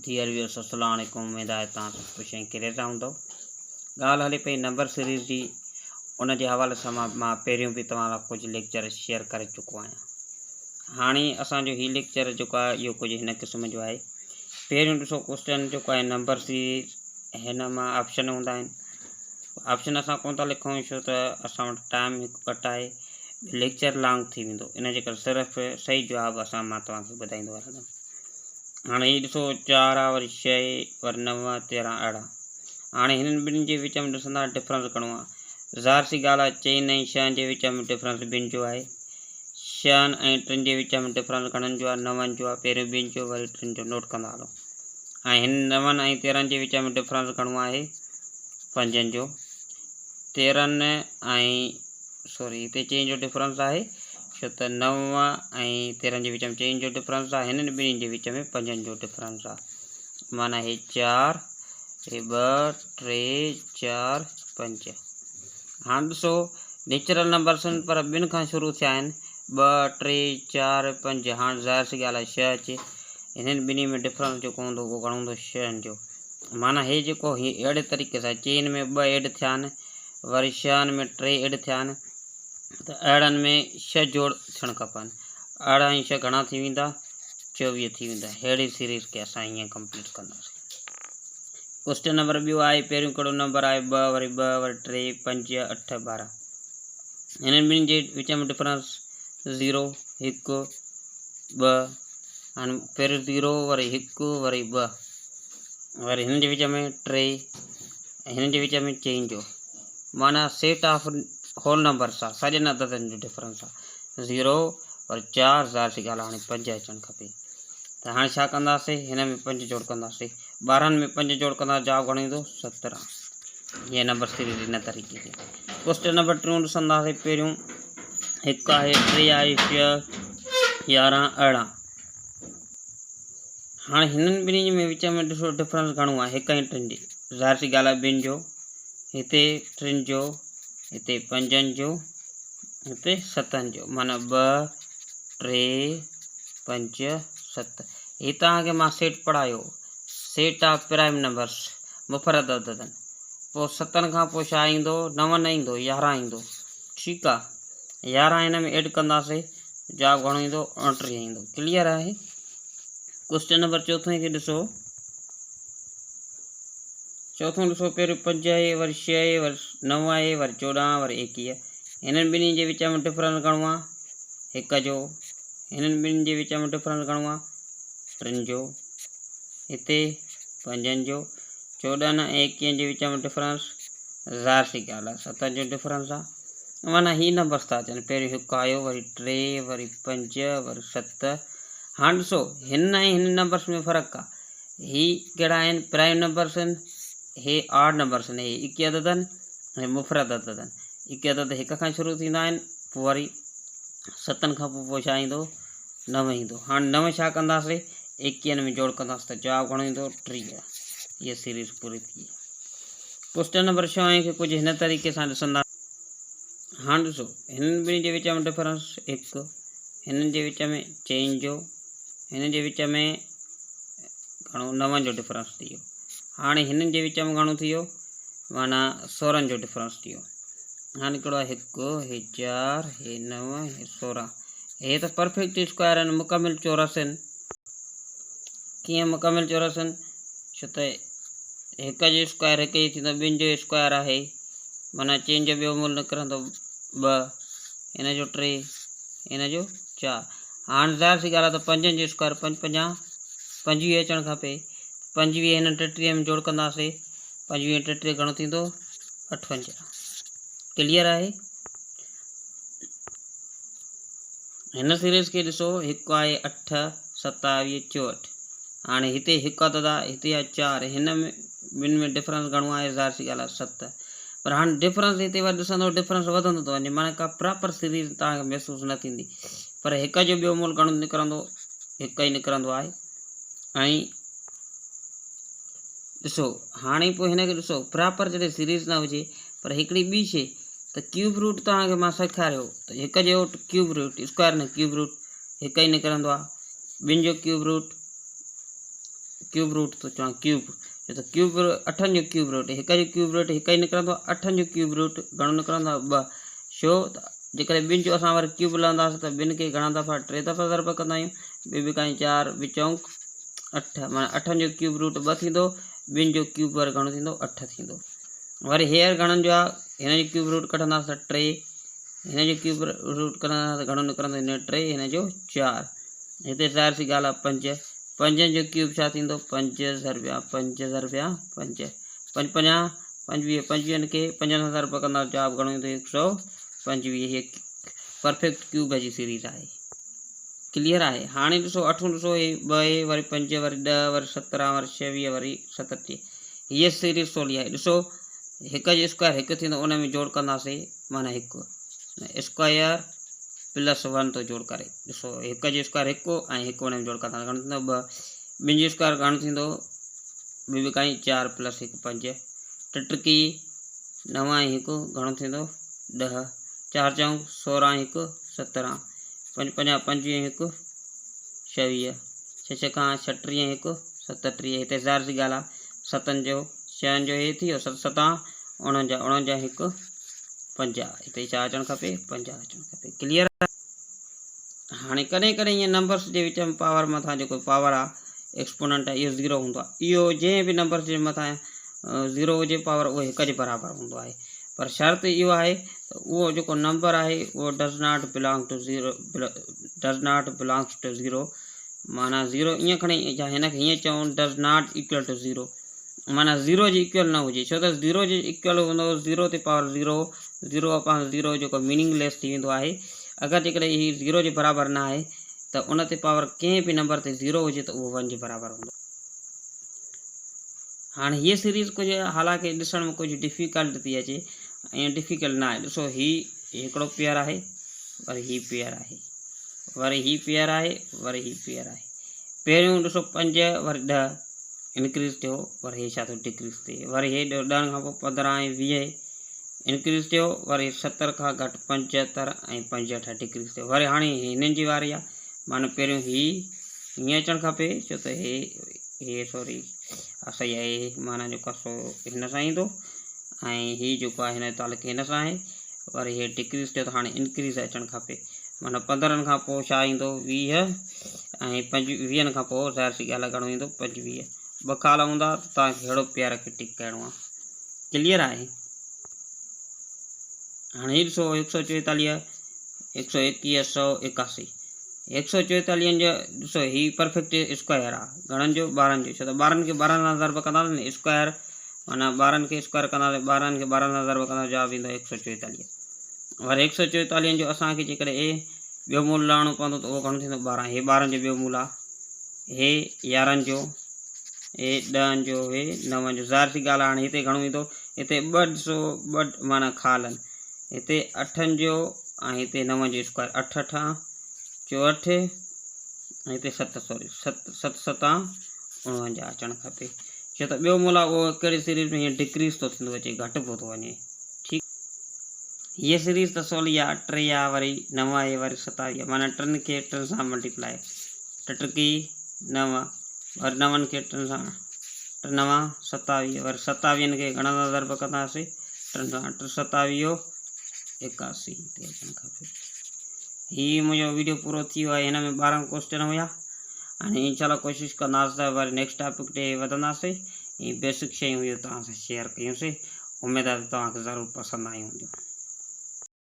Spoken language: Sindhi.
ڊيئر ويورس السلام عليڪم اميد آهي توهان سڀ خوش ۽ خيريت سان هوندؤ ڳالهه هلي پئي نمبر سيريز جي ان جي حوالي سان مان پهريون به توهان لاء ڪجهه ليڪچر شيئر ڪري چڪو آهيان هاڻي اسان جو هي ليڪچر جيڪو آهي اهو ڪجهه هن قسم جو آهي پهريون ڏسو ڪوشچن جيڪو آهي نمبر سيريز هن مان آپشن هوندا آهن آپشن اسان ڪون ٿا لکون ڇو ته اسان وٽ ٽائم هڪ گهٽ آهي ليڪچر لانگ ٿي ويندو ان جي ڪري صرف صحيح جواب اسان مان توهان کي ٻڌائيندو هلندم هاڻي هي ڏسو چار آ وري ڇهه وري نو تيرهن ارڙهن هاڻي هنن ٻنهي جي وچ ۾ ڏسندا ڊفرنس گهڻو آ ظاهر سي ڳالهه آ چئن ۽ ڇهن جي وچ ۾ ڊفرنس ٻن جو آهي ڇهن ۽ ٽن جي وچ ۾ ڊفرنس گهڻن جو آ نون جو آ پهريون ٻن جو وري ٽن جو نوٽ ڪندا هلو ۽ هن نون ۽ تيرهن جي وچ ۾ ڊفرنس گهڻو آهي پنجن جو تيرهن ۽ سوري هتي چئن جو ڊفرنس آهي ڇو ته نو ۽ تيرهن جي وچ ۾ چئن جو ڊفرنس آهي هنن ٻنهي جي وچ ۾ پنجن جو ڊفرنس آهي معنيٰ هي چار هي ٻه ٽي چار پنج هاڻ ڏسو نيچرل نمبرس آهن پر ٻن کان شروع ٿيا آهن ٻه ٽي چار پنج هاڻ ظاهر سي ڳالهه آهي ڇهه اچي هنن ٻنهي ۾ ڊفرنس جيڪو هوندو اهو گهڻو هوندو ڇهن جو معنيٰ هي جيڪو هي اهڙي طريقي سان چئن ۾ ٻه ايڊ ٿيا آهن وري ڇهن ۾ ٽي ايڊ ٿيا آهن ته اهڙن ۾ ڇهه جوڙ ٿيڻ کپن ارڙهن ۽ ڇهه گهڻا ٿي ويندا 24 ٿي ويندا ههڙي سيريز کي اسان ائين ڪمپليٽ ڪنداسين ڪوشچن نمبر ٻيو آهي پهريون ڪهڙو نمبر آهي ٻه وري ٻه وري ٽي پنج اٺ ٻارهن هنن ٻنهي جي وچ ۾ ڊفرنس زيرو هڪ ٻه هاڻي پهريون زيرو وري هڪ وري ٻه وري هنن جي وچ ۾ ٽي ۽ هنن جي وچ ۾ چئن جو معنيٰ سيٽ آف هول نمبرس آ سڄن عددن جو ڊفرنس آ زيرو وري چار ظاهر سي ڳالهه هاڻي پنج اچڻ کپي ته هاڻي ڇا ڪنداسي هن ۾ پنج جوڙ ڪنداسي ٻارهن ۾ پنج جوڙ ڪندا جواب گهڻو ايندو سترهن هيء نمبر سيريز ان طريقي سي ڪوشچن نمبر ٽيون ڏسنداسي پهريون هڪ آهي ٽي آهي ڇهه يارهن ارڙهن هاڻي هنن ٻنهي ۾ وچ ۾ ڏسو ڊفرنس گهڻو آهي هڪ ۽ ٽن جي ظاهر سي ڳالهه آهي ٻن جو هتي ٽن جو هتي پنجن جو هتي ستن جو معنيٰ ٻه ٽي پنج ست هي توهان کي مان سيٽ پڙهايو سيٽ آف پرائم نمبرس مفرد عددن پوء ستن کان پوء ڇا ايندو نو نه ايندو يارهن ايندو ٺيڪ آ يارهن هن ۾ ايڊ ڪنداسي جواب گهڻو ايندو 29 ايندو ڪليئر آهي ڪوشچن نمبر چوٿون کي ڏسو چوٿون ڏسو پهريون پنج آهي وري ڇهه آهي وري نو آهي وري چوڏهن وري ايڪيهه هنن ٻنهي جي وچ ۾ ڊفرنس گهڻو آهي هڪ جو هنن ٻنهي جي وچ ۾ ڊفرنس گهڻو آهي ٽن جو هتي پنجن جو چوڏهن ۽ ايڪيهن جي وچ ۾ ڊفرنس ظاهر سي ڳالهه آهي ستن جو ڊفرنس آهي معنيٰ هي نمبرس ٿا اچن پهريون هڪ آيو وري ٽي وري پنج وري ست هاڻ ڏسو هن ۽ هن نمبرس ۾ فرق آهي هي ڪهڙا آهن پرائم نمبرس آهن هي آڊ نمبرس آهن هي اڪي عدد آهن هي مفرد عدد آهن اڪي عدد هڪ کان شروع ٿيندا آهن پوء وري ستن کان پوء پوء ڇا ايندو نو ايندو هاڻ نو ڇا ڪنداسي ايڪيهن ۾ جوڙ ڪنداسي ته جواب گهڻو ايندو 30 هيء سيريز پوري ٿي وئي ڪوشچن نمبر ڇهه کي ڪجهه هن طريقي سان ڏسندا هاڻ ڏسو هنن ٻنهي جي وچ ۾ ڊفرنس هڪ هنن جي وچ ۾ چئن جو هنن جي وچ ۾ گهڻو نون جو ڊفرنس ٿي ويو هاڻي هنن جي وچ ۾ گهڻو ٿي ويو معنيٰ سورهن جو ڊفرنس ٿي ويو هاڻي ڪهڙو آهي هڪ هي چار هي نو هي سورهن هي ته پرفيڪٽ اسڪوائر آهن مڪمل چورس آهن ڪيئن مڪمل چورس آهن ڇو ته هڪ جو اسڪوائر هڪ ئي ٿيندو ٻن جو اسڪوائر آهي معنيٰ چئن جو ٻيو مول نڪرندو ٻه هن جو ٽي هن جو چار هاڻ ظاهر سي ڳالهه آهي ته پنجن جو اسڪوائر پنج پنجا پنجويهه اچڻ کپي پنجويهه هن ٽيٽيهه ۾ جوڙ ڪنداسي پنجويهه ٽيٽيهه گهڻو ٿيندو اٺونجاهه ڪليئر آهي هن سيريز کي ڏسو هڪ آهي اٺ ستاويهه چوهٺ هاڻي هتي هڪ عدد آهي هتي آهي چار هن ۾ ٻن ۾ ڊفرنس گهڻو آهي ظاهر سي ڳالهه آهي ست پر هاڻي ڊفرنس هتي وري ڏسندو ڊفرنس وڌندو ٿو وڃي معنيٰ ڪا پراپر سيريز توهان کي محسوس نه ٿيندي پر هڪ جو ٻيو مول گهڻو نڪرندو هڪ ئي نڪرندو آهي ۽ ڏسو هاڻي پوء هن کي ڏسو پراپر جڏهن سيريز نه هجي پر هڪڙي ٻي شي ته ڪيوب روٽ توهان کي مان سيکاريو ته هڪ جو ڪيوب روٽ اسڪوائر نه ڪيوب روٽ هڪ ئي نڪرندو آهي ٻن جو ڪيوب روٽ ڪيوب روٽ ٿو چوان ڪيوب ڇو ته ڪيوب اٺن جو ڪيوب روٽ هڪ جو ڪيوب روٽ هڪ ئي نڪرندو آهي اٺن جو ڪيوب روٽ گهڻو نڪرندو آهي ٻه ڇو ته جيڪڏهن ٻن جو اسان وري ڪيوب لهنداسين ته ٻن کي گهڻا دفعا ٽي دفعا ضرب ڪندا آهيون ٻه ٻڪائي چار ٻه چونڪ اٺ معنيٰ اٺن جو ڪيوب روٽ ٻه ٿيندو ٻن جو ڪيوب وري گهڻو ٿيندو اٺ ٿيندو وري هيئر گهڻن جو آهي هن جو ڪيوب روٽ ڪڍنداسين ته ٽي هن جو ڪيوب روٽ ڪڍنداسين ته گهڻو نڪرندو هن جو ٽي هن جو چار هتي ظاهر سي ڳالهه آهي پنج پنجن جو ڪيوب ڇا ٿيندو پنج ضربيا پنج ضربيا پنج پنج پنجاهه پنجويهه پنجويهن کي پنجن سان ضرب ڪندا جواب گهڻو ايندو هڪ سو پنجويهه هي پرفيڪٽ ڪيوب جي سيريز آهي ڪليئر آهي هاڻي ڏسو اٺون ڏسو هي ٻه هي وري پنج وري ڏهه وري سترهن وري ڇويهه وري ستٽيهه هيء سيريز سولي آهي ڏسو هڪ جو اسڪوائر هڪ ٿيندو ان ۾ جوڙ ڪنداسين معنيٰ هڪ اسڪوائر پلس ون ٿو جوڙ ڪري ڏسو هڪ جو اسڪوائر هڪ ۽ هڪ ان ۾ جوڙ ڪنداسين گهڻو ٿيندو ٻه ٻن جو اسڪوائر گهڻو ٿيندو ٻه ٻه ڪائي چار پلس هڪ پنج ٽي ٽڪي نو ۽ هڪ گهڻو ٿيندو ڏهه چار چونڪ سورهن هڪ سترهن پنج پنجاهه پنجويهه هڪ ڇويهه ڇهه ڇهه کان ڇٽيهه هڪ ستٽيهه هتي ظاهر سي ڳالهه آهي ستن جو ڇهن جو هي ٿي ويو ست ستان اڻونجاهه اڻونجاهه هڪ پنجاهه هتي ڇا اچڻ کپي پنجاهه اچڻ کپي ڪليئر هاڻي ڪڏهن ڪڏهن ائين نمبرس جي وچ ۾ پاور مٿان جيڪو پاور آهي ايڪسپوننٽ آهي اهو زيرو هوندو آهي اهو جنهن به نمبر جي مٿان زيرو هجي پاور اهو هڪ جي برابر هوندو آهي پر شرط اهو آهي ته اهو جيڪو نمبر آهي اهو does not belong to zero does not belongs to zero معنيٰ زيرو ائين کڻي يا هن کي هيئن چئون does not equal to zero معنيٰ زيرو جي ايڪول نه هجي ڇو ته زيرو جي ايڪول هوندو زيرو تي power zero zero upon zero جيڪو ميننگ ليس ٿي ويندو آهي اگر جيڪڏهن هي زيرو جي برابر نه آهي ته ان تي پاور ڪنهن به نمبر تي زيرو هجي ته اهو ون جي برابر هوندو. هاڻي هيء سيريز ڪجهه حالانڪه ڏسڻ ۾ ڪجهه ڊفيڪلٽ ٿي اچي ائين ڊفيڪلٽ نه آهي ڏسو هي هڪڙو پيئر آهي وري هي پيئر آهي وري هي پيئر آهي وري هي پيئر آهي پهريون ڏسو پنج وري ڏهه انڪريز ٿيو وري هي ڇا ٿيو ڊڪريز ٿئي وري هي ڏهن کان پوء پندرهن ۽ ويهه انڪريز ٿيو وري ستر کان گهٽ پنجهتر ۽ پنجهٺ ڊڪريز ٿيو وري هاڻي هنن جي واري آهي معنيٰ پهريون هي هيئن اچڻ کپي ڇو ته هي هي سوري صحيح آهي معنيٰ جيڪو آهي سو هن سان ايندو ۽ هي جيڪو آهي هن جو تعلق هن سان آهي وري هي ڊڪريز ٿيو ته هاڻي انڪريز اچڻ کپي معنيٰ پندرهن کان پوء ڇا ايندو ويهه ۽ پنج ويهن کان پوء ظاهر سي ڳالهه گهڻو ايندو پنجويهه ٻه خال هوندا ته توهان کي ههڙو پيار کي ٽڪ ڪرڻو آهي ڪليئر آهي هاڻي هي ڏسو هڪ سو چوئيتاليهه هڪ سو ايڪيهه سو ايڪاسي هڪ سو چوئيتاليهن جو ڏسو هي پرفيڪٽ اسڪوائر آهي گهڻن جو ٻارهن جو ڇو ته ٻارهن کي ٻارهن سان ضرب ڪنداسين نه اسڪوائر معنيٰ ٻارهن کي اسڪوائر ڪنداسين ٻارهن کي ٻارهن سان ضرب ڪنداسين جواب ايندو هڪ سو چوئيتاليهه وري هڪ سو چوئيتاليهن جو اسان کي جيڪڏهن اي ٻيو مول لاهڻو پوندو ته اهو گهڻو ٿيندو ٻارهن هي ٻارهن جو ٻيو مول آهي هي يارهن جو هي ڏهن جو هي نون جو ظاهر سي ڳالهه هاڻي هتي گهڻو ايندو هتي ٻه ڏسو ٻه معنيٰ خال آهن هتي اٺن جو ۽ هتي نون جو اسڪوائر اٺ اٺان چوهٺ ۽ هتي ست سوري ست ست ستان اڻونجاهه اچڻ کپي ڇو ته ٻيو مول آهي اهو ڪهڙي سيريز ۾ هيئن ڊڪريز ٿو ٿيندو اچي گهٽبو ٿو وڃي ٺيڪ هيء سيريز ته سولي آهي ٽي آهي وري نو آهي وري ستاويهه معنيٰ ٽن کي ٽن سان ملٽيپلائي ٽي ٽڪي نو وري نون کي ٽن سان ٽي نوان ستاويهه وري ستاويهن کي گهڻا سان ضرب ڪنداسين ٽن سان ٽي ستاويهو ايڪاسي هتي اچڻ کپي هي منهنجو ويڊيو پورو ٿي ويو آهي هن ۾ ٻارهن ڪوشچن هيا هاڻي انشاء الله ڪوشش ڪنداسين ته وري نيڪسٽ ٽاپڪ تي وڌنداسين هي بيسڪ شيون هيون توهان سان شيئر ڪيون سي اميد آهي ته توهان کي ضرور پسند آيون هونديون.